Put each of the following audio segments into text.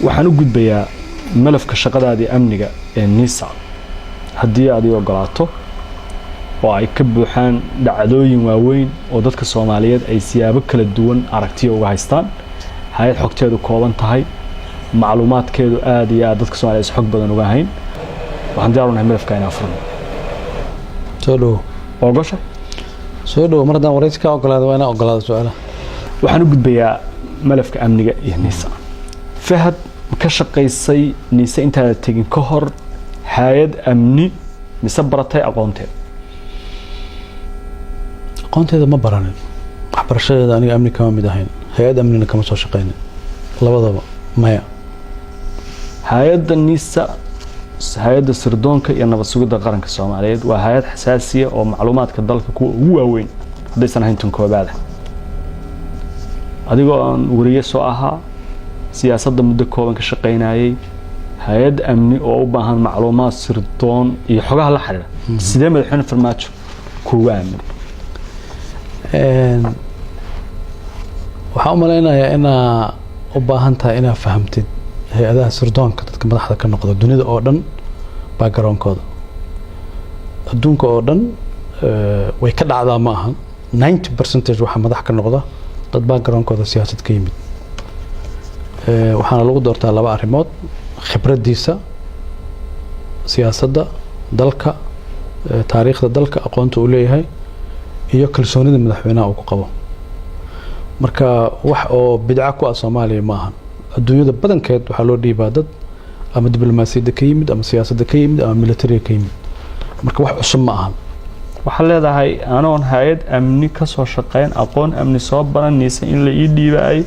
Waxaan u gudbayaa malafka shaqadaadii amniga ee NISA, haddii aad ii ogolaato, oo ay ka buuxaan dhacdooyin waaweyn oo dadka Soomaaliyeed ay siyaabo kala duwan aragtiya uga haystaan. Hay-ad xogteedu kooban tahay, macluumaadkeedu aada iyo aad dadka Soomaliyeed is xog badan uga hayn. Waxaan diyaar u nahay malafka inaan furno. Soo dhowo. Ogosha? Soo dhowo. Mar haddaan waraysi kaa ogolaada, waa inaan ogolaado su-aalaha. Waxaan u gudbayaa malafka amniga iyo NISA. Fahad, ma ka shaqaysay NISA intaada tegin ka hor hay-ad amni, mise baratay aqoonteed? Aqoonteeda ma baranin. Waxbarashadeeda aniga amni kama mid ahayn, hay-ad amnina kama soo shaqeynin, labadaba maya. Hay-adda NISA, hay-adda sirdoonka iyo nabad sugidda qaranka Soomaaliyeed, waa hay-ad xasaasiya oo macluumaadka dalka kuwa ugu waaweyn, haddaysan ahayn tan koobaada. Adigoo aan wariye soo ahaa, siyaasadda muddo kooban ka shaqaynayay, hay-ad amni oo u baahan macluumaad sirdoon iyo xogaha la xiriira, sidee Madaxweyne Farmaajo kuugu aaminay? Waxaan u malaynayaa inaa u baahan tahay inaa fahamtid hay-adaha sirdoonka dadka madaxda ka noqda dunida oo dhan backgroundkooda. Adduunka oo dhan way ka dhacdaa, ma ahan 90% waxaa madax ka noqda dad backgroundkooda siyaasad ka yimid. Waxaana lagu doortaa laba arrimood: khibraddiisa siyaasadda dalka, taariikhda dalka, aqoonta uu leeyahay iyo kalsoonida madaxweynaha uu ku qabo. Marka wax oo bidca ku ah Soomaaliya ma ahan. Adduunyada badankeed waxaa loo dhiibaa dad ama diblomaasiyadda ka yimid, ama siyaasadda ka yimid, ama militariga ka yimid. Marka wax cusub ma ahan. Waxaad leedahay anoon hay-ad amni ka soo shaqeyn, aqoon amni soo baran, NISA in la ii dhiibaayay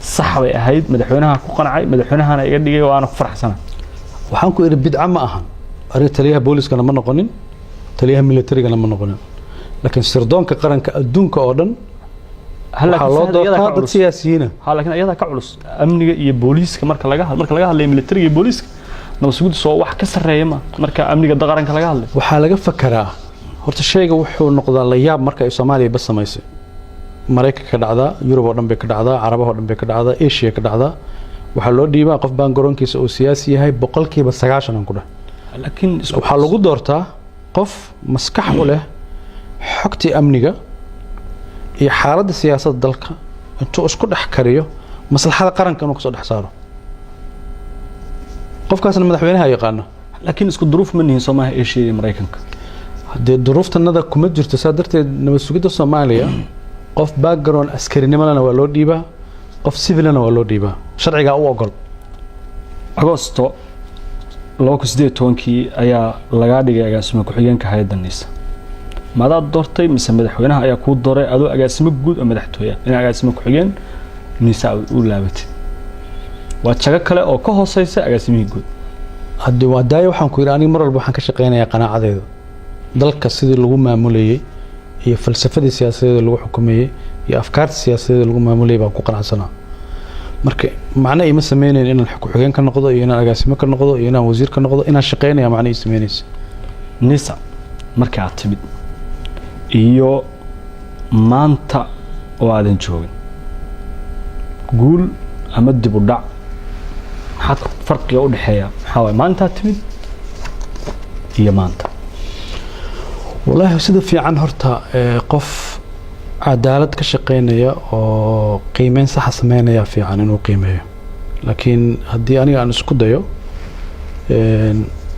sax bay ahayd, madaxweynaha ku qancay, madaxweynahana iga dhigay, waana ku faraxsana. Waxaan ku idhi bidca ma ahan. Aniga taliyaha booliskana ma noqonin, taliyaha militarigana ma noqonin, laakiin sirdoonka qaranka adduunka oo dhan waxaa loo doortaa dad siyaasiyiina. Ha, laakiin iyadaa ka culus amniga iyo booliiska. Marka laga hadlayo militariga iyo booliiska, nabad sugiddu soo wax ka sarreeya ma marka amniga qaranka laga hadlayo? Waxaa laga fakaraa horta shayga wuxuu noqdaa la yaab marka ay Soomaaliya bas samaysay. Maraykanka ka dhacdaa, Yurub oo dhan bay ka dhacdaa, Carabaha oo dhan bay ka dhacdaa, Asia ka dhacdaa. Waxaa loo dhiibaa qof baan garoonkiisa uu siyaasi yahay 90% aan ku dheh. Laakiin waxaa lagu doortaa qof maskax u leh xogtii amniga iyo xaaladda siyaasadda dalka, intuu isku dhex kariyo maslaxada qaranka inuu kasoo dhex saaro. Qofkaasna madaxweynaha yaqaano. Laakiin isku duruuf ma nihin Soomaha, Asia iyo Maraykanka. Haddee duruuftanada kuma jirto, saa darteed nabad sugidda Soomaaliya qof background askarinimolana waa loo dhiibaa, qof civilana waa loo dhiibaa, sharcigaa u ogol. Agosto 2018-kii ayaa lagaa dhigay agaasimo ku-xigeenka hay-adda NISA. Madaad doortay mise madaxweynaha ayaa kuu dooray, adoo agaasimo guud oo madaxtooya in agaasimo ku-xigeen NISA u laabatid? Waa jago kale oo ka hooseysa agaasimihii guud. Haddi waa daayo. Waxaan ku yidhi aniga mar walba waxaan ka shaqeynayaa qanaacadeeda. Dalka sidii lagu maamulayey iyo falsafadii siyaasadeeda lagu xukumayey iyo afkaarta siyaasadeeda lagu maamulayay baan ku qanacsanaa. Marka macno ima sameynayn inaan ku-xigeen ka noqdo iyo inaan agaasimo ka noqdo iyo inaan wasiir ka noqdo. Inaan shaqeynaya macno ii sameynaysa. NISA markii aad timid iyo maanta oo aadan joogin, guul ama dib u dhac, maxaad farqiga u dhexeeya? Maxaa waay maalintaad timid iyo maanta? Wallaahi, sida fiican horta qof cadaalad ka shaqeynaya oo qiimeyn saxa sameynaya fiican inuu qiimeeyo. Laakiin haddii aniga aan isku dayo,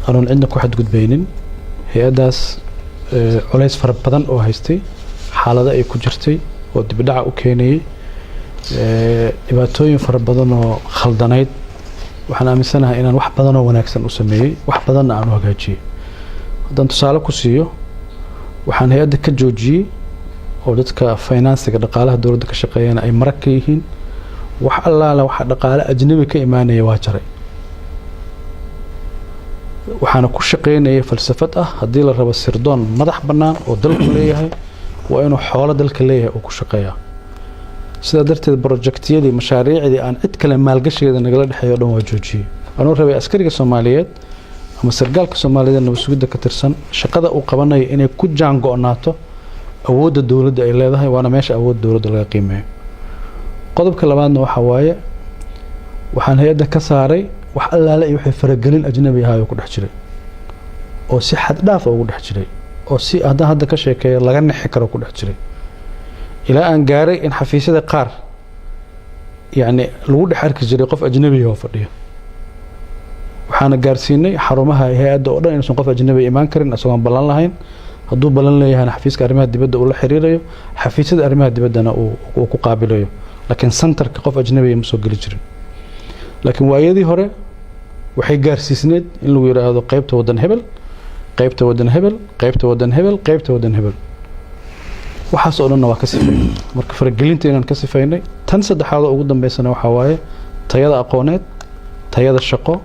anoon cidna ku xadgudbaynin, hay-addaas culays fara badan oo haystay, xaalado ay ku jirtay oo dibdhaca u keenayay, dhibaatooyin fara badan oo khaldanayd, waxaan aaminsanahay inaan wax badan oo wanaagsan u sameeyey, wax badanna aan u hagaajiyey. Haddaan tusaale ku siiyo, waxaan hay-adda ka joojiyey oo dadka financiga, dhaqaalaha dowladda ka shaqeeyana ay marag ka yihiin, wax allaala waxa dhaqaale ajnabi ka imaanaya waa jaray. Waxaana ku shaqeynaya falsafad ah haddii la rabo sirdoon madax bannaan oo dalku leeyahay, waa inuu xoolo dalka leeyahay uu ku shaqeeyaa. Sidaa darteed projectiyadii, mashaariicdii aan cid kale maalgashigeeda nagala dhexeeyo o dhan waa joojiyey. Anuu rabay askariga Soomaaliyeed ama sargaalka Soomaaliyeed nabad sugidda ka tirsan shaqada uu qabanayo inay ku jaan go-naato awoodda dowladda ay leedahay, waana meesha awoodda dowladda laga qiimeeyo. Qodobka labaadna waxaa waaye Waxaan hay-adda ka saaray wax allaale iyo wixii faragelin ajnabi ahaayoo ku dhex jiray, oo si xad dhaaf ugu dhex jiray, oo si haddaan hadda ka sheekeeyo laga nixi karo ku dhex jiray, ilaa aan gaaray in xafiisyada qaar yacni lagu dhex arki jiray qof ajnabi oo fadhiyo. Waxaana gaarsiinay xarumaha hay-adda oo dhan inuusan qof ajnabi imaan karin isagoon ballan lahayn. Hadduu ballan leeyahayna, xafiiska arrimaha dibadda uu la xiriirayo, xafiisyada arrimaha dibaddana uu ku qaabilayo, laakiin centerka qof ajnabiya ma soo geli jirin. Laakiin waayadii hore waxay gaarsiisneed in lagu yidhaahdo qeybta waddan hebel, qeybta waddan hebel, qeybta waddan hebel, qeybta waddan hebel. Waxaas oo dhanna waa ka sifaynay. Marka faragelinta inaan ka sifaynay. Tan saddexaad oo ugu dambeysana waxaa waaye tayada aqooneed, tayada shaqo,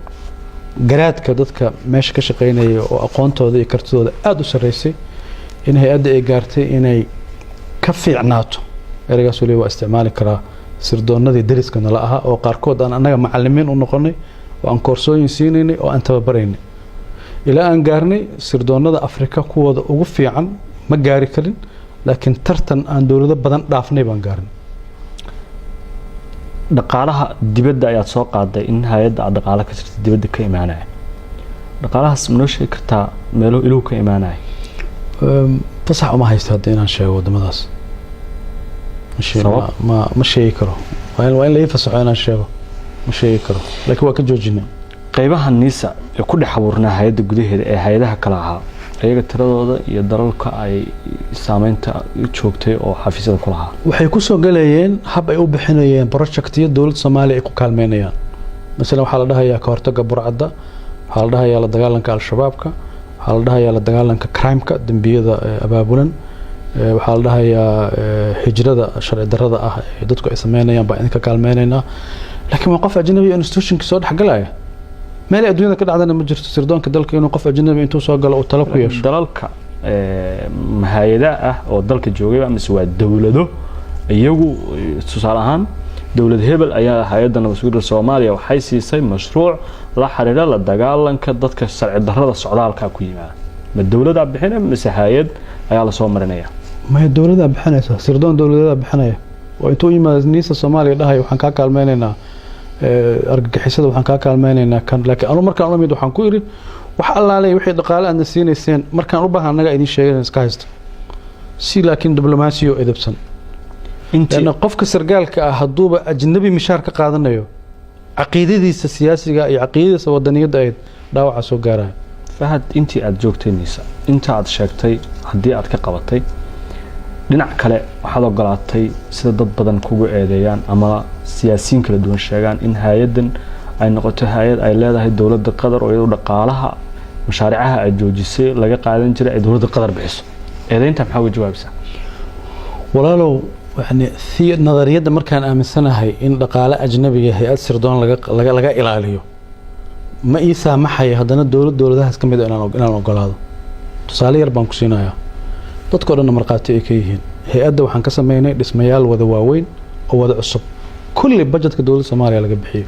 garaadka dadka meesha ka shaqeynaya oo aqoontooda iyo kartidooda aada u sarreysay, in hay-adda ay gaartay inay ka fiicnaato, ereygaas waliba waa isticmaali karaa, sirdoonadii dariska nala ahaa, oo qaarkood aan annaga macalimiin u noqonay oo aan koorsooyin siinaynay oo aan tababaraynay, ilaa aan gaarnay sirdoonada Afrika kuwooda ugu fiican. Ma gaari karin, laakiin tartan aan dowlado badan dhaafnay baan gaarin. Dhaqaalaha dibadda ayaad soo qaaday, in hay-adda aad dhaqaalo ka jirta dibadda ka imaanaya. Dhaqaalahaas ma noo sheegi kartaa meeluhu iluhu ka imaanaya? Fasax uma haysto hadda inaan sheego waddamadaas. Sabab? Ma sheegi karo. Waa in la ii fasaxo inaan sheego. Ma sheegi karo, laakiin waa ka joojinay. Qeybaha NISA ee ku dhex abuurnaa hay-adda gudaheeda ee hay-adaha kale ahaa, ayaga tiradooda iyo dalalka ay saameynta joogtay oo xafiisyada ku lahaa? Waxay ku soo galayeen hab ay u bixinayeen projectyo dowladda Soomaaliya ay ku kaalmeynayaan. Masalan, waxaa la dhahayaa ka hortagga burcadda, waxaa la dhahayaa la dagaalanka Al-Shabaabka, waxaa la dhahayaa la dagaalanka crimeka, dembiyada abaabulan, waxaa la dhahayaa hijrada sharci darrada ah ee dadku ay sameynayaan baa idinka kaalmeynaynaa. Laakiin waa qof ajnabi oo institutionka soo dhexgalaya. Meel ay adduunyada ka dhacdana ma jirto sirdoonka dalka inuu qof ajnabi intuu soo galo uu talo ku yeesho. Dalalka hay-ada ah oo dalka joogayba mise waa dowlado iyagu? Tusaale ahaan, dowlad hebel ayaa hay-adda nabad sugidda Soomaaliya waxay siisay mashruuc la xiriira la dagaalanka dadka sharci darrada socdaalka ku yimaada. Ma dowladaa bixina mise hay-ad ayaa lasoo marinaya? Maya, dowladaa bixinaysa. Sirdoon dowladeedaa bixinaya oo intuu yimaado NISA Soomaaliya dhahay: "Waxaan kaa kaalmeynaynaa argagixisada, waxaan kaa kaalmeynaynaa kan." Laakiin anu markaan ula mid waxaan ku idhi: "Wax allaaley wixii dhaqaale aadna siinayseen, markaan u baahan annagaa idiin sheegay, iska haysta si laakiin diblomaasiyo edebsan." Intii Lanna qofka sargaalka ah hadduuba ajnabi mishaar ka qaadanayo, caqiidadiisa siyaasiga iyo caqiidadiisa wadaniyadda ayd dhaawaca soo gaaraya. Fahad, intii aada joogtay NISA, inta aad sheegtay haddii aad ka qabatay, dhinac kale waxaad ogolaatay, sida dad badan kugu eedeeyaan ama siyaasiyiin kala duwan sheegaan, in hay-addan ay noqoto hay-ad ay leedahay dowladda Qatar, oo iyadu dhaqaalaha mashaaricaha ay joojisay laga qaadan jiray ay dowladda Qatar bixiso. Eedeynta maxaa uga jawaabaysaa? Walaalow, yani nadariyadda markaan aaminsanahay in dhaqaale ajnabiga hay-ad sirdoon laga ilaaliyo ma ii saamaxaya haddana dowlad dowladahaas ka mid a inaan ogolaado. Tusaale yar baan ku siinayaa, dadkao dhanna markhaati ay ka yihiin. Hay-adda waxaan ka sameynay dhismayaal wada waaweyn oo wada cusub. Kulli budgetka dowladda Soomaaliya laga bixiyo,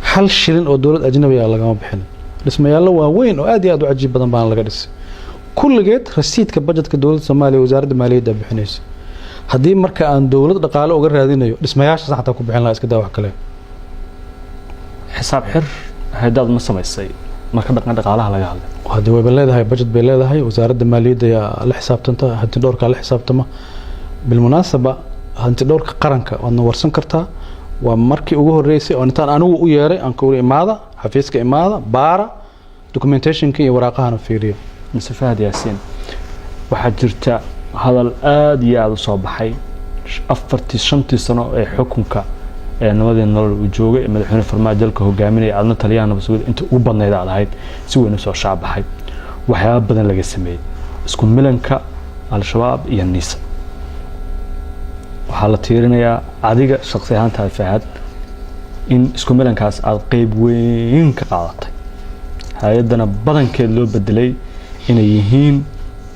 hal shilin oo dowlad ajnabiga lagama bixin. Dhismayaallo waaweyn oo aad iyo aad u cajiib badan baana laga dhisay. Kulligeed rasiidka budgetka dowladda Soomaaliya, wasaaradda maaliyadda bixinaysa. Haddii marka aan dowlad dhaqaale uga raadinayo, dhismayaashaas xataa ku bixin lahaa, iska daa wax kale. Xisaab xir hay-adaad ma samaysay marka dhaqan dhaqaalaha laga hadlay? Haddii wayba leedahay, budget bay leedahay. Wasaaradda maaliyadda ayaa la xisaabtanta, hanti dhowrkaa la xisaabtama. Bilmunaasaba, hanti dhowrka qaranka waadna warsan kartaa. Waa markii ugu horreysay oo intaan anigu u yeeray aan ku iri: "Imaada xafiiska, imaada, baara documentationka iyo waraaqahana fiiriyo." Mise Fahad Yaasiin, waxaa jirta hadal aada iyo aada u soo baxay 4-tii 5-tii sano ee xukunka ee nabadii nolol uu joogay ee madaxweyne Farmaajo dalka hogaaminaya, aadna taliyaha nabad sugida inta ugu badnayd aad ahayd, si weyn usoo shaabaxay, waxyaaba badan laga sameeyey isku milanka Al-Shabaab iyo NISA. Waxaa la tiirinayaa adiga shaqsi ahaantaada, Fahad, in isku milankaas aada qeyb weyn ka qaadatay, hay-addana badankeed loo bedelay inay yihiin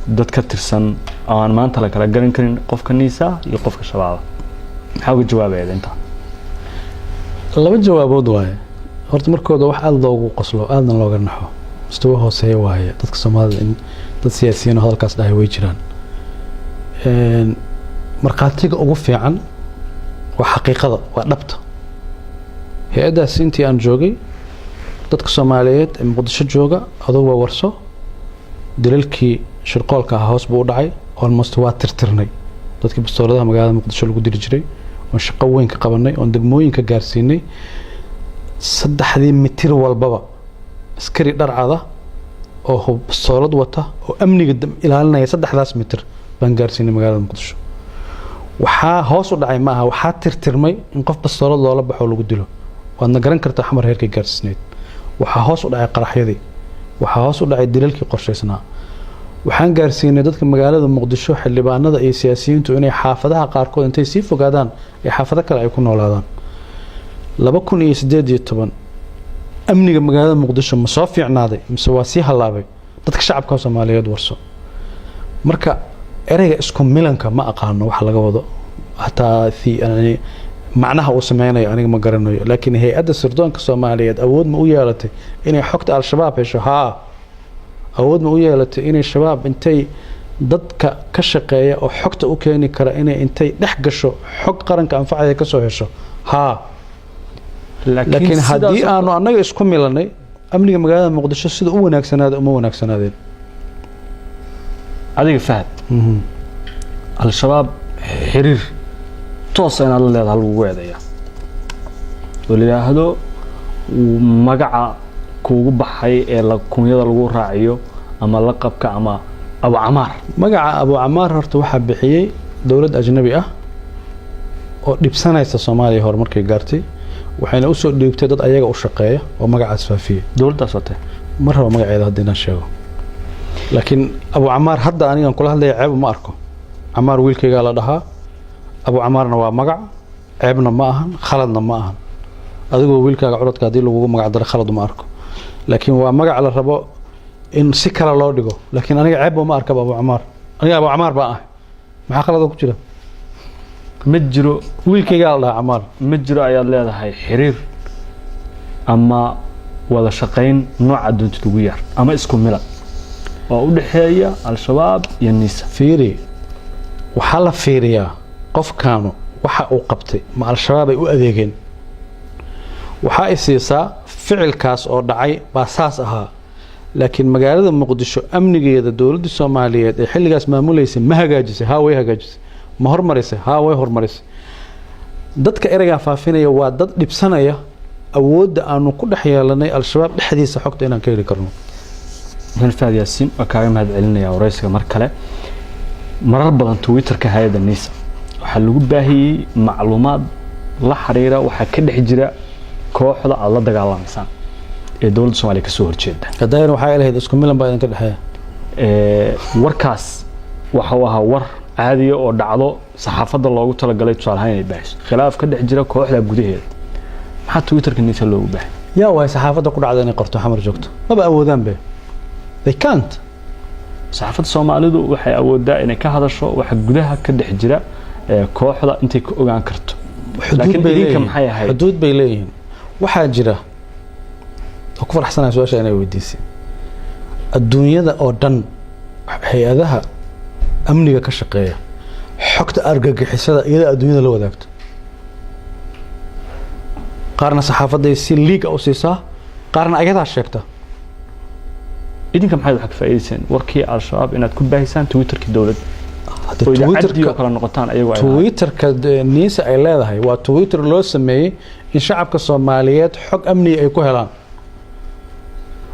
dad ka tirsan oo aan maanta la kala garan karin qofka NISA iyo qofka Shabaaba. Maxaa uga jawaabaya intaa? Laba jawaabood waaye. Horta markooda wax aada loogu qoslo, aadna looga naxo, mustawa hooseeya waaye dadka Soomaalida in dad siyaasiyiin oo hadalkaas dhahay way jiraan. Markhaatiga ugu fiican waa xaqiiqada, waa dhabta. Hay-addaas intii aan joogay, dadka Soomaaliyeed ee Muqdisho jooga adoo waa warso, dilalkii shirqoolka ahaa hoos buu u dhacay, almost waa tirtirnay dadkii bastooladaha magaalada Muqdisho lagu dili jiray, oon shaqo weyn ka qabanay, oon degmooyinka gaarsiinay. 3dii mitir walbaba askari dharcada oo bastoolad wata oo amniga ilaalinaya saddexdaas mitir baan gaarsiinay magaalada Muqdisho. Waxaa hoos u dhacay maaha, waxaa tirtirmay in qof bastoolad loola baxo lagu dilo. Waadna garan kartaa Xamar heerkay gaarsiisneyd. Waxaa hoos u dhacay qaraxyadii, waxaa hoos u dhacay dilalkii qorshaysnaa. Waxaan gaarsiinay dadka magaalada Muqdisho, xildhibaanada iyo siyaasiyiintu, inay xaafadaha qaarkood intay sii fogaadaan ee xaafado kale ay ku noolaadaan. 2018 amniga magaalada Muqdisho ma soo fiicnaaday mise waa sii hallaabay? Dadka shacabka Soomaaliyeed warso. Marka ereyga isku milanka ma aqaano waxa laga wado, hataa yani macnaha uu sameynayo aniga ma garanayo. Laakiin hay-adda sirdoonka Soomaaliyeed awood ma u yeelatay inay xogta Al-Shabaab hesho? Haa. Awood ma u yeelatay inay Shabaab intay dadka ka shaqeeya oo xogta u keeni kara inay intay dhex gasho xog qaranka anfacaya kasoo hesho? Haa. Laakiin haddii aanu annaga isku milanay, amniga magaalada Muqdisho sida u wanaagsanaada uma wanaagsanaadeen. Adiga Fahad, Al-Shabaab xiriir toosa inaad la leedaha lagugu eedeeyaa, oo la yidhaahdo magaca kuugu baxay ee la kunyada lagu raaciyo ama laqabka ama Abu Camaar. Magaca Abu Camaar horta waxaa bixiyey dowlad ajnabi ah oo dhibsanaysa Soomaaliya horumarkay gaartay, waxayna usoo dhiibtay dad ayaga u shaqeeya oo magacaas faafiyey. Dowladdaas watee? Ma rabo magaceeda hadda inaan sheego, laakiin Abu Camaar hadda anigan kula hadlaya ceeb uma arko. Camaar wiilkaygaa la dhahaa, Abu Camaarna waa magac, ceebna ma ahan, khaladna ma ahan. Adigoo wiilkaaga codadka haddii lagugu magac daro, khalad uma arko, laakiin waa magac la rabo in si kale loo dhigo. Laakiin aniga ceeb uma arkaba Abu Camaar. Aniga Abu Camaar baan ahay, maxaa khalada ku jira? Ma jiro. Wiilkaygaa la dhahaa Camaar. Ma jiro ayaad leedahay xiriir ama wada shaqayn nooca doontid ugu yar ama isku milan oo u dhexeeya Al-Shabaab iyo NISA? Fiiri, waxaa la fiiriyaa qofkaanu waxa uu qabtay ma Al-Shabaab ay u adeegeen. Waxaa i siisaa ficilkaas oo dhacay baa saas ahaa, laakiin magaalada Muqdisho amnigeeda dowladda Soomaaliyeed ee xilligaas maamuleysay ma hagaajisay? Haa, way hagaajisay. Ma hormarisay? Haa, way hormarisay. Dadka ereygaa faafinaya waa dad dhibsanaya awoodda aanu ku dhex yeelanay Al-Shabaab dhexdiisa xogta inaan ka heli karno. Mudane Fahad Yaasiin, waa kaaga mahad celinaya waraysiga mar kale. Marar badan Twitterka hay-adda NISA waxaa lagu baahiyey macluumaad la xiriira waxaa ka dhex jira kooxda aada la dagaalamaysaan ee dowladda Soomaaliya kasoo horjeeda. Hadayna waxaa lahayd isku milan baa idinka dhexeeya. Warkaas waxa uu ahaa war caadiya oo dhacdo saxaafadda loogu talagalay, tusaale ahaan inay baahiso khilaaf ka dhex jira kooxda gudaheeda. Maxaa Twitterka NISA loogu baahay? Yaa waay saxaafadda ku dhacda inay qorto Xamar joogto? Maba awoodaan be, they can't. Saxaafadda Soomaalidu waxay awoodaa inay ka hadasho waxa gudaha ka dhex jira kooxda intay ka ogaan karto. Laakiin bay idinka leeyihiin. maxay ahayd? Xuduud bay leeyihiin. Waxaa jira oo ku faraxsanaya su-aasha inay weydiisay. Adduunyada oo dhan hay-adaha amniga ka shaqeeya xogta argagixisada iyada adduunyada la wadaagto, qaarna saxaafadday si liiga u siisaa, qaarna ayadaa sheegta. Idinka maxayd wax ka faa'iidayseen warkii Al-Shabaab inaad ku baahisaan Twitterkii dowladda Hadda oo idaacaddii oo Twitterka kale noqotaan ayagoo ay lahaayeen? Twitterka NISA ay leedahay waa Twitter loo sameeyey in shacabka Soomaaliyeed xog amniga ay ku helaan.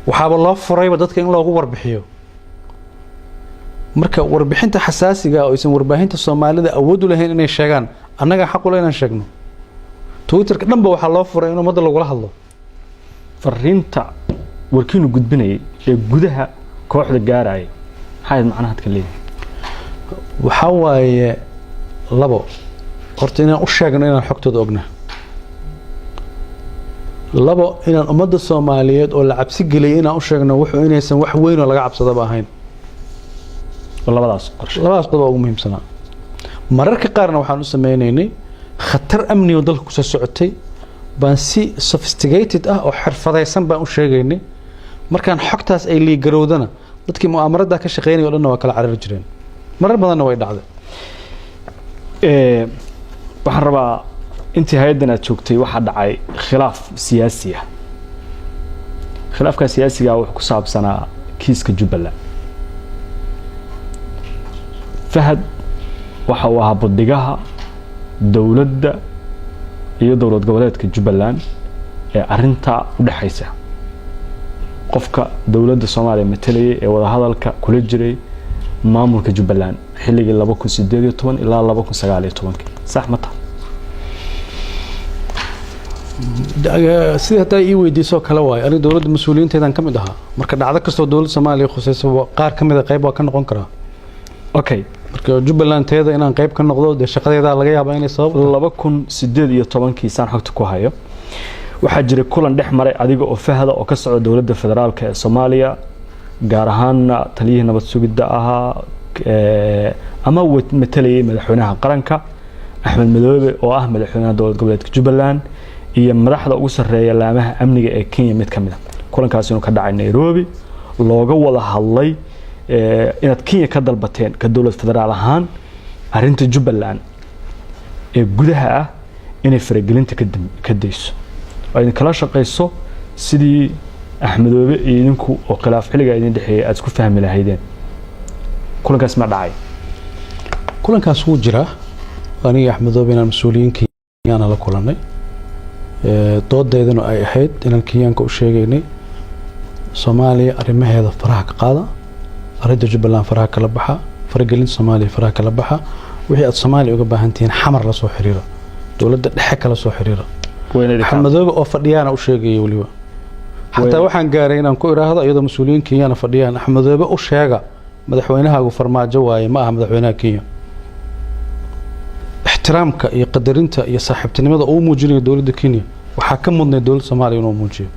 Waxaaba loo furayba dadka in loogu warbixiyo. Marka warbixinta xasaasiga oo aysan warbaahinta Soomaalida awood u lahayn inay sheegaan, annagaa xaq u leh inaan sheegno. Twitterka dhanba waxaa loo furay in ummadda lagula hadlo. Fariinta warkiinu gudbinayay ee gudaha kooxda gaarayay maxay ahayd, macnaha hadka leeyahay? Waxaa waaye labo: horta inaan u sheegno inaan xogtooda ogna, labo inaan ummadda Soomaaliyeed oo la cabsi geliyay inaan u sheegno wuxuu inaysan wax weyn oo laga cabsadaba ahayn. Oo labadaas qorshe. Labadaas qodob ugu muhiimsanaa. Mararka qaarna waxaan u sameynaynay khatar amni oo dalka kusoo socotay baan si sophisticated ah oo xirfadaysan baan u sheegaynay. Markaan xogtaas ay liigarowdana, dadkii mu'aamarada ka shaqeynaya o dhanna waa kala carari jireen. Marar badanna way dhacday. Waxaan rabaa Intii hay-addan aad joogtay waxaa dhacay khilaaf siyaasi ah. Khilaafkaa siyaasigaa wuxuu ku saabsanaa kiiska Jubbaland. Fahad waxa uu ahaa buddigaha dowladda iyo dowlad goboleedka Jubbaland ee arintaa u dhexaysa, qofka dowladda Soomaaliya matalayay ee wadahadalka kula jiray maamulka Jubbaland xilligii 2018 ilaa 2019-kii. Sax ma taha? Sidii haddaa ii weydiisoo kale waayo. Aniga dowladda mas-uuliyiinteedan ka mid ahaa. Marka dhacdo kastoo dowladda Soomaaliya khusaysa, qaar ka mid a qayb waa ka noqon karaa. Marka Jubbaland teeda inaan qayb ka noqdo, dee shaqadeedaa laga yaabaa inay sabab tahay. 2018-kii, saan xogta ku hayo, waxaa jiray kulan dhex maray adiga oo Fahda oo ka socda dowladda federaalka ee Soomaaliya, gaar ahaana taliyihii nabad sugidda ahaa ama matalayay madaxweynaha qaranka, Axmed Madoobe oo ah madaxweynaha dowlad goboleedka Jubbaland, iyo madaxda ugu sarreeya laamaha amniga ee Kenya mid ka mid a. Kulankaasi inuu ka dhacay Nairobi, looga wada hadlay inaad Kenya ka dalbateen ka dowlad federaal ahaan arrinta Jubbaland ee gudaha ah inay faragelinta ka dayso oo idin kala shaqayso sidii Axmedoobe iyo idinku oo khilaaf xilligaa idin dhexeeyay aad isku fahmi lahaydeen. Kulankaas ma dhacay? Kulankaas wuu jiraa. Aniga Axmedoobe inaan mas-uuliyiin Kenyaana la kulannay, doodeyduna ay ahayd inaan Kenyaanka u sheegaynay Soomaaliya arrimaheeda faraha ka qaada, arrinta Jubbaland faraha kala baxa, faragelinta Soomaaliya faraha kala baxa. Wixii aad Soomaaliya uga baahan tihiin, Xamar la soo xiriira, dowladda dhexe kala soo xiriira. Axmedoobe oo fadhiyaana u sheegaya weliba. Xataa waxaan gaaray inaan ku iraahdo, iyadoo mas-uuliyiin Kenyana fadhiyaan, "Axmedoobe u sheega madaxweynahaagu Farmaajo waaye, ma aha madaxweynaha Kenya." Ixtiraamka iyo qadarinta iyo saaxiibtinimada uu muujinayo dowladda Kenya waxaa ka mudnay dowladda Soomaaliya inuu muujiyo.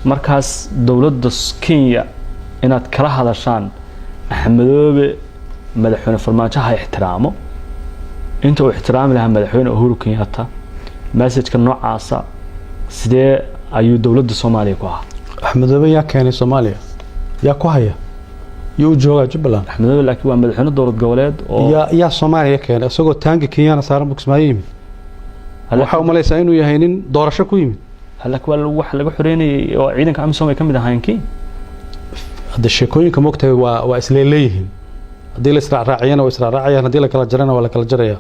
Markaas dowladda Kenya inaad kala hadashaan Axmedoobe madaxweyne Farmaajo ha ixtiraamo inta uu ixtiraami lahaa madaxweyne Uhuru Kenyatta, message-ka noocaasa sidee ayuu dowladda Soomaaliya ku ahaa? Axmedoobe yaa keenay Soomaaliya? Yaa ku haya? Yuu u joogaa Jubbaland? Axmedoobe laakiin waa madaxweyne dowlad goboleed oo Yaa Soomaaliya keenay? Isagoo taangi Kenyana saaran buu Kismaayo yimid. Waxaa umalaysaa inuu yahay nin doorasho ku yimid. Laakiin waa wax laga xoreynayay oo ciidanka AMISOM ay ka mid ahaayeen Kenya. Hadda sheekooyinka moogtahay waa isleeleeyihiin. Haddii la israacraaciyana waa israacraacayaan, haddii la kala jarana waa la kala jaraya.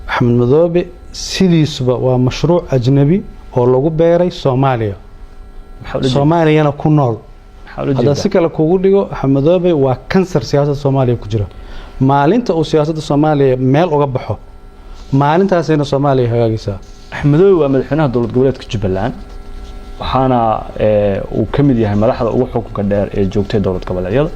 Axmed Madoobe sidiisuba waa mashruuc ajnabi oo lagu beeray Soomaaliya, Soomaaliyana ku nool. Haddaan si kale kugu dhigo, Axmed Madoobe waa kansar siyaasadda Soomaaliya ku jira. Maalinta uu siyaasadda Soomaaliya meel uga baxo, maalintaasayna Soomaaliya hagaagaysaa. Axmedoobe waa madaxweynaha dowlad goboleedka Jubbaland, waxaana uu ka mid yahay madaxda ugu xukunka dheer ee joogtay dowlad goboleedyada.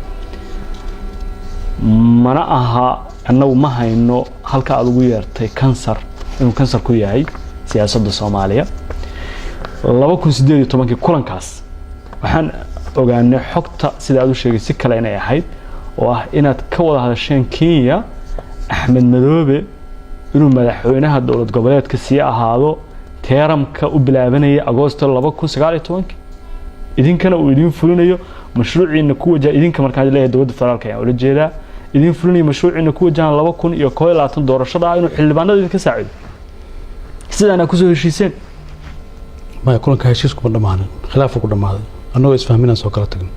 Mana aha, annagu ma hayno halka aad ugu yeertay kansar inuu kansar ku yahay siyaasadda Soomaaliya. 2018-kii kulankaas waxaan ogaanay xogta sida aad u sheegay si kale inay ahayd, oo ah inaad ka wada hadasheen Kenya Axmed Madoobe inuu madaxweynaha dowlad goboleedka sii ahaado term-ka u bilaabanaya Agoosto 2019-kii, idinkana uu idin fulinayo mashruuciina ku wajaha. Idinka markaan leeyahay, dowladda federaalka ayaan ula jeedaa. Idin fulinayo mashruuciina ku wajahan 2021 doorashada ah, inuu xildhibaanada idinka saacido, sidaana kusoo heshiiseen. Maya, kulanka heshiis kuma dhammaanin, khilaafu ku dhammaaday. Annagoo isfahminaan soo kala tagno.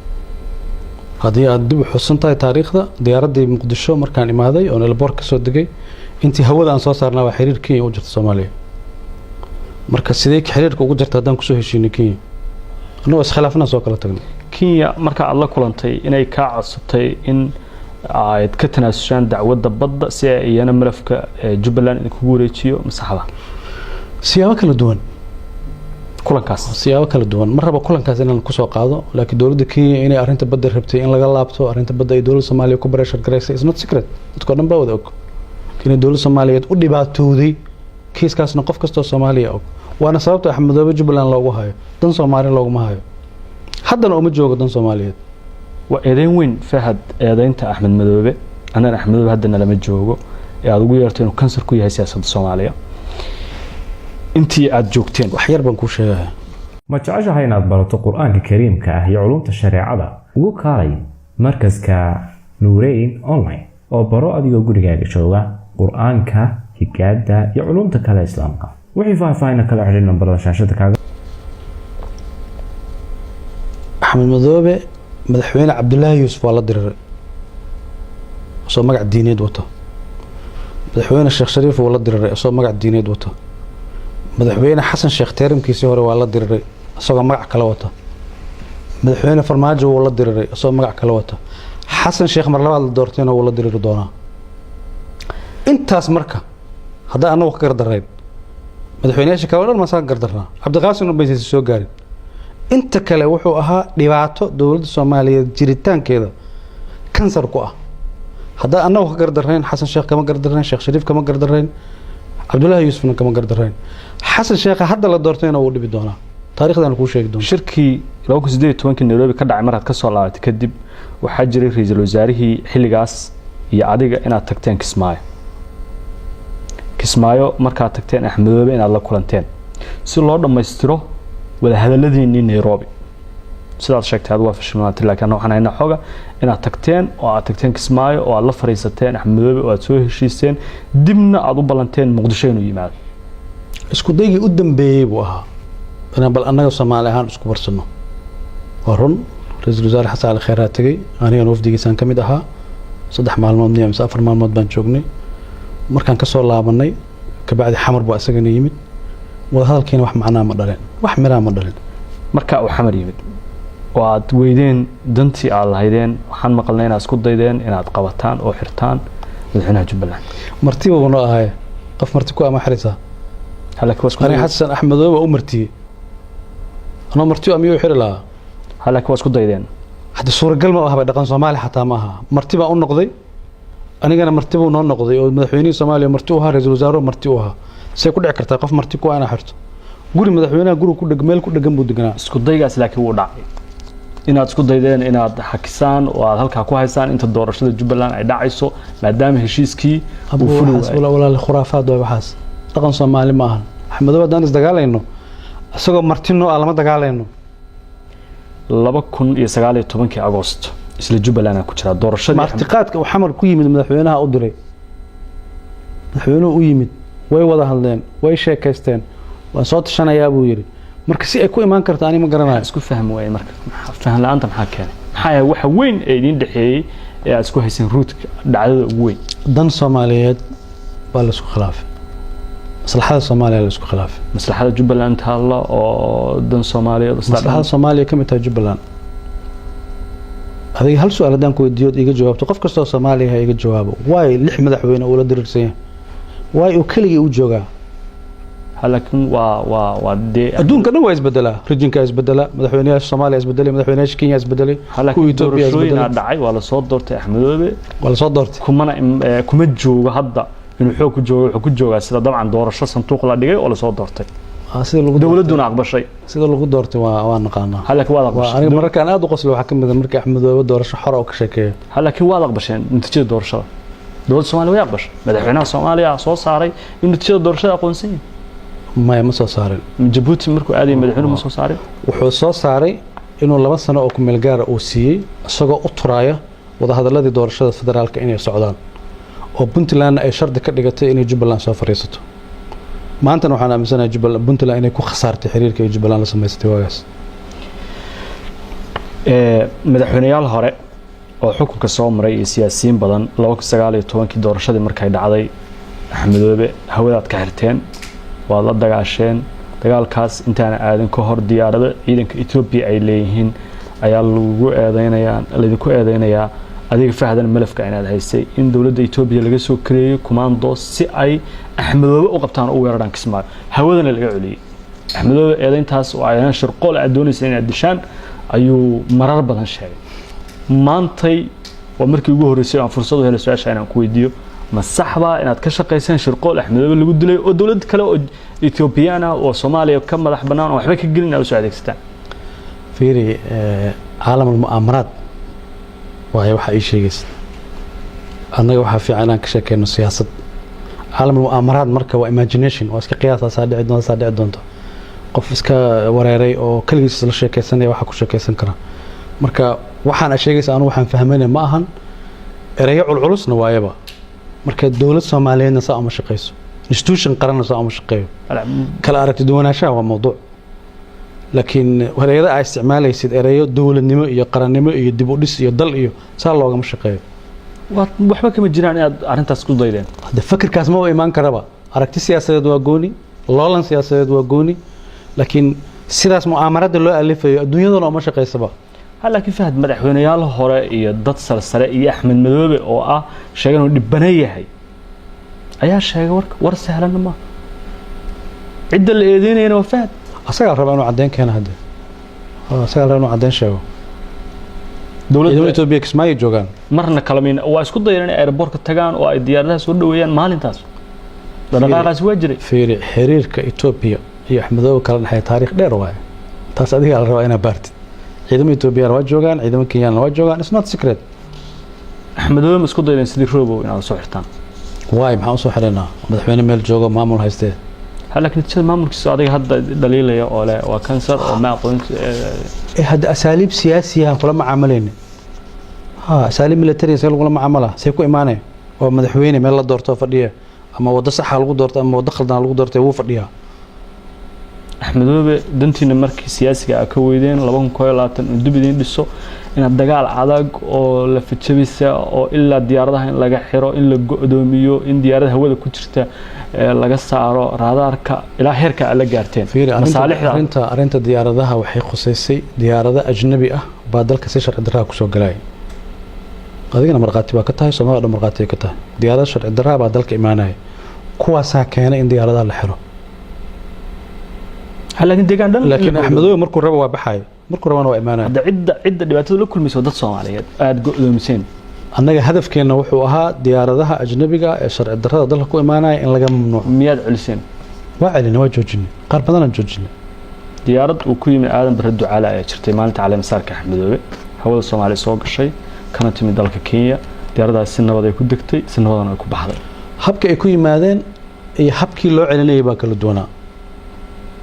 Haddii aad dib u xusan tahay taariikhda, diyaaraddii Muqdisho markaan imaaday oon airport ka soo degay, intii hawada aan soo saarnaa waa xiriir Kenya u jirta Soomaaliya. Marka sidee xiriirka ugu jirta haddaan kusoo heshiinay Kenya? Annagoo iskhilaafnaan soo kala tagnay. Kenya marka aada la kulantay, inay kaa codsatay in aad ka tanaasushaan dacwadda badda si ay iyana malafka Jubbaland idinkugu wareejiyo, masaxda? Siyaabo kala duwan. Kulankaas. Siyaabo kala duwan. Ma raba kulankaas inaan kusoo qaado, laakiin dowladda Kenya inay arrinta badda rabtay in laga laabto, arrinta badda ay dowladda Soomaaliya ku pressure garaysay, is not secret. Dadka o dhan baa wada og inay dowladda Soomaaliyeed u dhibaatooday kiiskaasna. Qof kastoo Soomaaliya og. Waana sababta Axmed Madoobe Jubbaland loogu hayo. Dan Soomaali looguma hayo, haddana uma joogo dan Soomaaliyeed. Waa eedeyn weyn, Fahad, eedeynta Axmed Madoobe. Annan Axmed Madoobe hadda nalama joogo, ee aada ugu yeerto inuu kansar ku yahay siyaasadda Soomaaliya intii aada joogteen. Wax yar baan kuu sheegaya. Ma jeceshahay inaad barato Qur-aanka Kariimka ah iyo culumta shareecada? Ugu kaalay markaska Nuureyn Online oo baro adigoo gurigaaga jooga Qur-aanka. Higaada iyo culumta kale Islaamka. Wixii faahfaahina kala xidhiir nambarada shaashada kaaga. Axmed Madoobe, madaxweyne Cabdulaahi Yuusuf waa la diriray isagoo magac diineed wata. Madaxweyne Sheekh Shariif wuu la diriray isagoo magac diineed wata. Madaxweyne Xasan Sheekh termkiisii hore waa la diriray isagoo magac kale wata. Madaxweyne Farmaajo wuu la diriray isagoo magac kale wata. Xasan Sheekh mar labaad la doortayna wuu la diriri doonaa. Intaas marka haddaa anagu ka gardarayn, madaxweyneyaasha kale o dhan maasaan gardarnaa. Cabdiqaasim baysan soo gaarin. Inta kale wuxuu ahaa dhibaato dowladda Soomaaliyeed jiritaankeeda kansar ku ah. Haddaa annagu ka gardarrayn, Xasan Sheekh kama gardarrayn, Sheekh Shariif kama gardarrayn, Cabdullaahi Yuusufna kama gardarrayn. Xasan Sheekha hadda la doortayna wuu dhibi doonaa, taarikhdaana kuu sheegi doonta. Shirkii 2018-kii Nairobi ka dhacay markaad ka soo laabatay kadib, waxaa jiray ra-iisul wasaarihii xilligaas iyo adiga inaad tagteen Kismaayo. Kismaayo markaad tagteen, Axmedoobe inaad la kulanteen si loo dhammaystiro wadahadaladiinii Nairobi. Sidaad sheegtay ad waa fashilmaatay, laakiin anna waxaan haynaa xoga inaad tagteen oo aad tagteen Kismaayo oo aad la fadhiisateen Axmedoobe oo aad soo heshiiseen, dibna aad u ballanteen Muqdisho inuu yimaado. Isku daygii u dambeeyey buu ahaa inaan bal annaga Soomaali ahaan isku barsano. Waa run, ra-iisul wasaare Xasan Cali Kheyraa tegey, anigana wafdigiisaan ka mid ahaa. 3 maalmood miya mise 4 maalmood baan joognay. Markaan kasoo laabanay kabacdi, Xamar buu isagana yimid. Wadahadalkiina wax macnaa ma dhalin, wax miraa ma dhalin. Marka uu Xamar yimid oo aad weydeen dantii aad lahaydeen, waxaan maqalnay inaad isku daydeen inaad qabataan oo xirtaan madaxweynaha Jubbaland. Martiba buu noo ahay. Qof marti ku ama xiraysaa? Laakiin waa isku Aniga Xasan Axmedoobe waa u martiyey. Anoo martiyo miyuu xiri lahaa? Laakiin waa isku daydeen. Hadda suuragal ma ahaba, dhaqan Soomaali xataa ma aha. Marti baa u noqday, anigana marti buu noo noqday, oo madaxweynihii Soomaaliya marti u ahaa, ra-iisul wasaaruhu marti u ahaa. See ku dhici kartaa qof marti ku ah inaa xirto? Guri madaxweynaha, guri ku dheg, meel ku dhegan buu deganaa. Isku daygaas laakiin wuu dhacay, inaad isku daydeen inaad xakisaan oo aad halkaa ku haysaan inta doorashada Jubbaland ay dhacayso, maadaama heshiiskii uu fuli waayay. Walaal, khuraafaad waay waxaas, dhaqan Soomaali ma ahan. Axmedoobe haddaan isdagaalayno, isagoo marti noo ah lama dagaalayno. 2019-kii Agoost, isla Jubbaland aan ku jiraa, doorashadii Martiqaadka uu Xamar ku yimid madaxweynaha u diray. Madaxweynuhu u yimid, way wada hadleen, way sheekaysteen. "Waan soo tashanayaa," buu yidhi. Marka si ay ku imaan karto ani ma garanayo. Isku fahmi waayey marka, faham la-aanta maxaa keenay? Maxaa yahay waxa weyn ee idiin dhexeeyey ee aad isku hayseen, ruudka dhacdada ugu weyn? Dan Soomaaliyeed baa la isku khilaafay, maslaxada Soomaaliya la isku khilaafay. Maslaxada Jubbaland taalla oo dan Soomaaliyeed oo sidaa Maslaxada Soomaaliya ka mid tahay Jubbaland. Adiga hal su-aal haddaan ku weydiiyo ood iiga jawaabto, qof kastoo Soomaaliya ha iga jawaabo: waay lix madaxweyne uu la diriirsan yahay? Waay uu keligii u joogaa? Laakiin waa dee Adduunka dhan waa isbedelaa, regionka isbedelaa, madaxweynayaasha Soomaaliya isbedelay, madaxweynayaasha Kenya isbedelay, kuwa laakiin Ethiopia doorashooyinaa isbedelay. dhacay, waa lasoo doortay Axmedoobe. Waa lasoo doortay. Kumana kuma joogo hadda inuu xoog ku joogo. Wuxuu ku joogaa sida dabcan doorasho sanduuq la dhigay oo lasoo doortay. Sida lagu dowladduna aqbashay. Sida lagu doortay waa naqaanaa. Laakiin waad Waa aqbashay. Aniga mararkaan aad u qoslo waxaa ka mid ah markii Axmedoobe doorasho xor oo ka sheekeeyo. Laakiin waad aqbasheen natiijada doorashada. Dowladda Soomaaliya way aqbashay, madaxweynaha Soomaaliya soo saaray in natiijada doorashada aqoonsan yahay. Maya, ma soo saarin. Jabuuti markuu aadayay madaxweynuhu ma soo saarin? Wuxuu soo saaray inuu 2 sano oo kumeel gaara uu siiyey, isagoo u turaaya wadahadaladii doorashada federaalka inay socdaan, oo Puntlandna ay shardi ka dhigatay inay Jubbaland soo fadhiisato. Maantana waxaan aaminsanahay Jubbaland, Puntland inay ku khasaartay xiriirka ay Jubbaland la samaysatay waagaas. Madaxweyneyaal hore oo xukunka soo maray iyo siyaasiyiin badan, 2019-kii doorashadii markay dhacday, Axmedoobe hawadaad ka xirteen, waad la dagaasheen. Dagaalkaas intaana aadan ka hor, diyaarado ciidanka Etoobiya ay leeyihiin ayaa lagu eedeynayaa, laydinku eedeynayaa adiga Fahdan malafka inaad haysay, in dowladda Etoobiya laga soo kareeyey commandos si ay Axmedoobe u qabtaan oo u weeraraan Kismaayo, hawadana laga celiyey. Axmedoobe eedeyntaas oo ayaan shirqool aad doonaysa inaad dishaan ayuu marar badan sheegay. Maantay waa markii ugu horreysay aan fursad u helay su-aasha inaan ku weydiiyo: ma saxbaa inaad ka shaqayseen shirqool Axmedoobe lagu dilay oo dowlad kale oo Ethioobiyaan ah oo Soomaaliya ka madax bannaan oo waxba ka gelin aad usoo adeegsataan? Fiiri, caalam almu'aamaraad waayo waxaa ii sheegaysa. Annaga waxaa fiican inaan ka sheekeyno siyaasad. Caalam almu'aamaraad marka waa imagination, waa iska qiyaasaa dhici doonta, saa dhici doonta. Qof iska wareeray oo keligiis la sheekeysanaya waxaa ku sheekeysan kara. Marka waxaan aad sheegaysa anu waxaan fahmayna ma ahan, ereyo culculusna waayaba. Marka dowlad Soomaaliyeedna saa uma shaqeyso. Institution qaranna saa uma shaqeeyo. Kala aragti duwanaanshaha waa mawduuc, laakiin ereyada aa isticmaalaysid, ereyo dowladnimo iyo qarannimo iyo dib u dhis iyo dal iyo saa loogama shaqeeyo. Waxba kama jiraan inaad arrintaas ku daydeen? Hadde fakirkaas maba imaan karaba. Aragti siyaasadeed waa gooni, loolan siyaasadeed waa gooni, laakiin sidaas mu'aamarada loo alifayo adduunyaduna uma shaqaysaba. Ha, laakiin Fahad, madaxweyneyaal hore iyo dad sarsare iyo Axmed Madoobe oo ah sheegan uu dhibana yahay ayaa sheegay warka. War sahlanna maaha, cidda la eedeynayana waa Fahad. Asagaa la rabaa inuu caddeyn keeno. Hadde asagaa la rabaa inuu caddeyn sheego. Ciidamada dowladda Etoobiya Kismaayo joogaan. Marna kala miin waa isku dayeen inay airportka tagaan oo ay diyaaradaha soo dhaweeyaan. Maalintaas dhaqdhaqaaqaasi waa jiray. Fiiri, xiriirka Etoobiya iyo Axmedoobe kala dhexeeya taariikh dheer waaye. Taas adigaa la rabaa inaad baartid. Ciidamo Etoobiyana waa joogaan, ciidamo Kenyana waa joogaan. It's not secret. Axmedoobe ma isku daydeen sidii Robow inaad soo xirtaan? Waay, maxaan usoo xidhaynaa? Madaxweyne meel joogo, maamul haystee. Ha, laakiin natiijada maamulkiisa adiga hadda dhaliilaya oo leh waa kansar oo ma aqoon. Ee hadda asaaliib siyaasiyahan kula macaamalayna. Ha, asaaliib military see lagula macaamala? See ku imaanaya? Waa madaxweyne meel la doorto fadhiya, ama waddo saxa lagu doorto ama waddo khaldan lagu doortay, wuu fadhiyaa. Axmedoobe dantiina markii siyaasiga aa ka weydeen 2021 uu dib idiin dhiso, inaad dagaal adag oo la fajabisa oo ilaa diyaaradaha in laga xiro, in la go'doomiyo, in diyaarada hawada ku jirta laga saaro raadaarka, ilaa heerka aad la gaarteen. Fiiri, masaalixda arrinta diyaaradaha waxay khuseysay diyaarado ajnabi ah baa dalka si sharci darraa kusoo galaya. Adigana markhaati baa ka tahay, Soomaalida dhan markhaati ay ka tahay. Diyaarado sharci darraa baa dalka imaanaya, kuwaasaa keenay in diyaaradaha la xiro. Ha, laakiin deegaan dhan in la Laakiin go'doomiyo. Axmedoobe markuu rabo waa baxaya, markuu rabana waa imaanaya. Hadda cidda dhibaatada la kulmaysa waa dad Soomaaliyeed aada go'doomiseen. Annaga hadafkeenna wuxuu ahaa diyaaradaha ajnabiga ee sharci darrada dalka ku imaanaya in laga mamnuuco. Miyaad celiseen? Waa celinay, waa joojinay, qaar badanaan joojinay. Diyaarad uu ku yimi Aadan Barre Ducaale ayaa jirtay maalinta caleemasaarka Axmedoobe, hawada Soomaaliya soo gashay kana timid dalka Kenya. Diyaaraddaas si nabad ay ku degtay, si nabadana ay ku baxday. Habka ay ku yimaadeen iyo habkii loo celinayay baa kala duwanaa.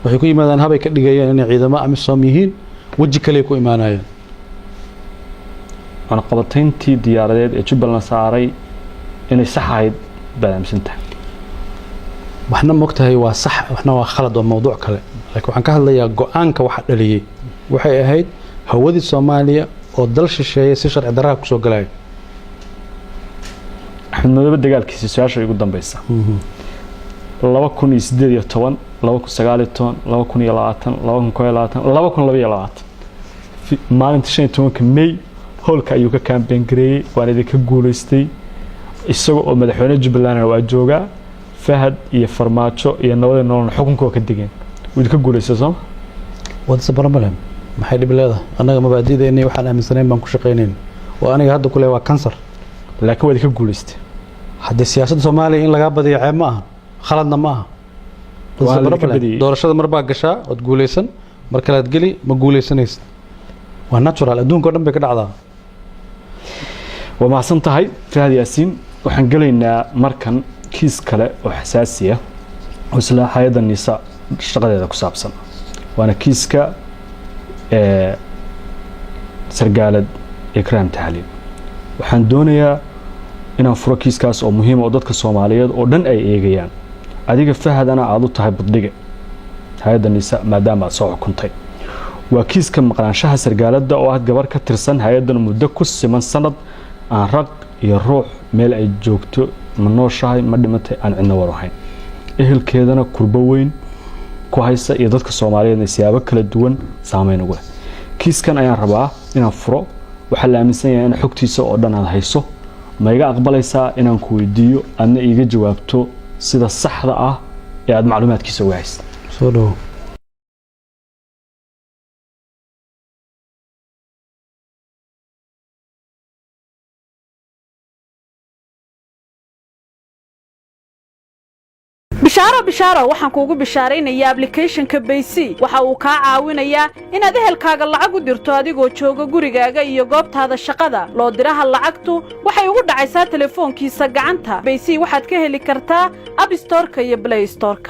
Waxay ku yimaadeen habay ka dhigayeen inay ciidamo AMISOM yihiin, weji kale ku imaanayeen. Cunaqabatayntii diyaaradeed ee Jubbaland saaray inay sax ahayd baad aaminsan tahay? Waxna mogtahay waa sax, waxna waa khalad, waa mawduuc kale. Laakiin waxaan ka hadlayaa go-aanka waxa dhaliyey waxay ahayd hawadii Soomaaliya oo dal shisheeye si sharci darraha kusoo galaya. Axmed Madoobe dagaalkiisa, su-aasha igu dambeysa, 2018, 2019, 2020, 2021, 2022, maalinta 15-ka May howlka ayuu ka campaign gareeyey, waan idinka guuleystay, isaga oo madaxweyne Jubbalandna waa joogaa. Fahad iyo Farmaajo iyo nabadii nololna xukunka waa ka degeen. Wuu idinka guuleystay, sooma? What's the problem? Maxay dhib leedahay? Annaga mabaadi'deennii waxaan aaminsanayn baan ku shaqaynayn oo aniga hadda kule waa kansar. Laakiin waa idinka guuleystay. Haddii siyaasadda Soomaaliya in lagaa badiyo ceeb ma aha, khaladna ma aha. What's Waa the la idinka problem? badiyey. Doorashada mar baa gashaa ood guuleysan, mar kalead geli ma guuleysanaysid, waa natural, adduunka o dhan bay ka dhacdaa. Waa mahadsan tahay, Fahad Yaasiin. Waxaan gelaynaa markan kiis kale oo xasaasi ah oo isla hay-adda NISA shaqadeeda ku saabsan, waana kiiska sargaalad Ikraam Tahliil. Waxaan doonayaa inaan furo kiiskaas oo muhiima oo dadka Soomaaliyeed oo dhan ay eegayaan, adiga Fahadana aada u tahay buddhige hay-adda NISA maadaama aad soo xukuntay. Waa kiiska maqnaanshaha sargaaladda oo ah gabar ka tirsan hay-addan muddo ku siman sanad aan raq iyo ruux meel ay joogto, ma nooshahay ma dhimatay, aan cidna war ahayn, ehelkeedana kurbo weyn ku haysa iyo dadka Soomaaliyeedna siyaabo kala duwan saameyn ugu leh. Kiiskan ayaan rabaa inaan furo. Waxaa la aaminsan yahay in xogtiisa oo dhan aad hayso. Ma iga aqbalaysaa inaan ku weydiiyo, aadna iiga jawaabto sida saxda ah ee aad macluumaadkiisa uga haysta? Soo dhawo. Bishaaro, bishaaro! Waxaan kuugu bishaaraynayaa applicationka Baysi. Waxa uu kaa caawinayaa inaad ehelkaaga lacag u dirto adigoo jooga gurigaaga iyo goobtaada shaqada. Loo diraha lacagtu waxay ugu dhacaysaa telefoonkiisa gacanta. Baysi waxaad ka heli kartaa App Storeka iyo Play Storeka.